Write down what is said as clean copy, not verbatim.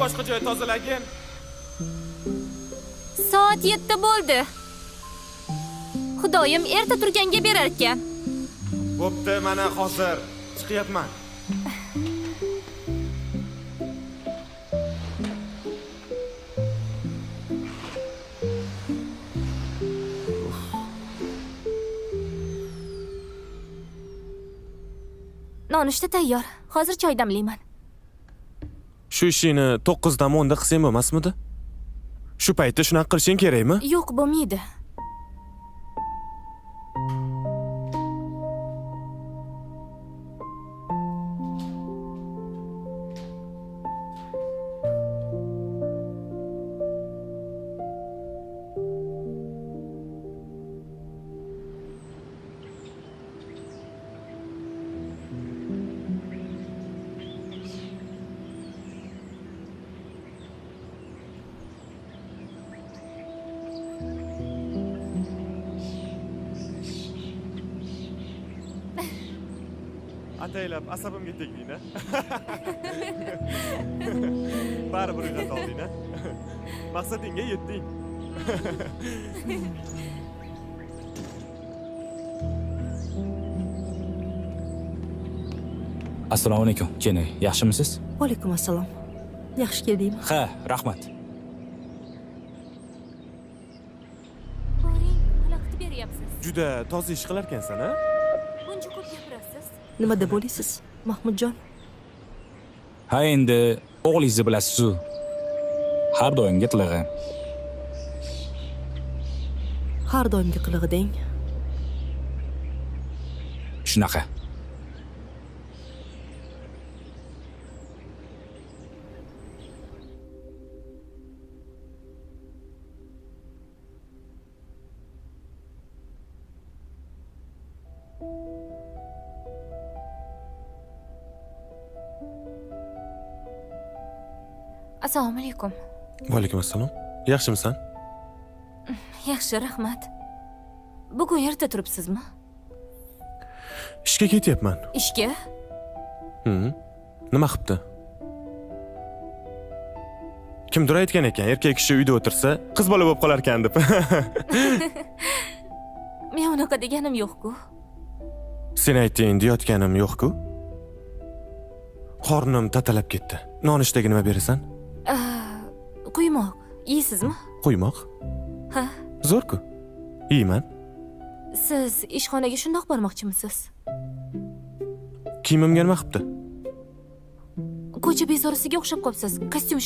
Boshqa joy tozalagin. Soat 7 bo'ldi. Xudoyim erta turganga berar ekan. Bo'pti, mana hozir chiqyapman. Nonushta tayyor. Hozir choy damlayman. Shu ishingni 9 dan 10 da qilsang bo'lmasmidi? Shu paytda shunaqa qilishing kerakmi? Yo'q, bo'lmaydi. Ataylab asabimga tegding a? Baribir uyg'ota olding a? Maqsadingga yetding. Assalomu alaykum, Jenny. Yaxshimisiz? Vaalaykum assalom. Yaxshi keldingmi? Ha, rahmat. Boring, xalaqit beryapsiz. Juda toza ish qilarkansan a? Buncha ko'p gapirasiz. Nima deb o'ylaysiz, Mahmudjon? Ha, endi o'g'lingizni bilasiz-u. Har doimgi qilig'i. Har doimgi qilig'i deng. Shunaqa. Assalomu alaykum. Va alaykum assalom. Yaxshimisan? Yaxshi, rahmat. Bugun erta turibsizmi? Ishga ketyapman. Ishga? Nima qilibdi? Kimdir aytgan ekan, erkak kishi uyda o'tirsa, qiz bola bo'lib qolar ekan deb. Men unaqa deganim yo'q-ku. Sen aytding deyotganim yo'q-ku. Qornim tatalab ketdi. Nonushtaga nima berasan? Quymoq yeysizmi? Quymoq? Ha. Zo'r-ku. Yeyman. Siz ishxonaga shundoq bormoqchimisiz? Kiyimimga nima qilibdi? Ko'cha bezorisiga o'xshab qolibsiz. Kostyum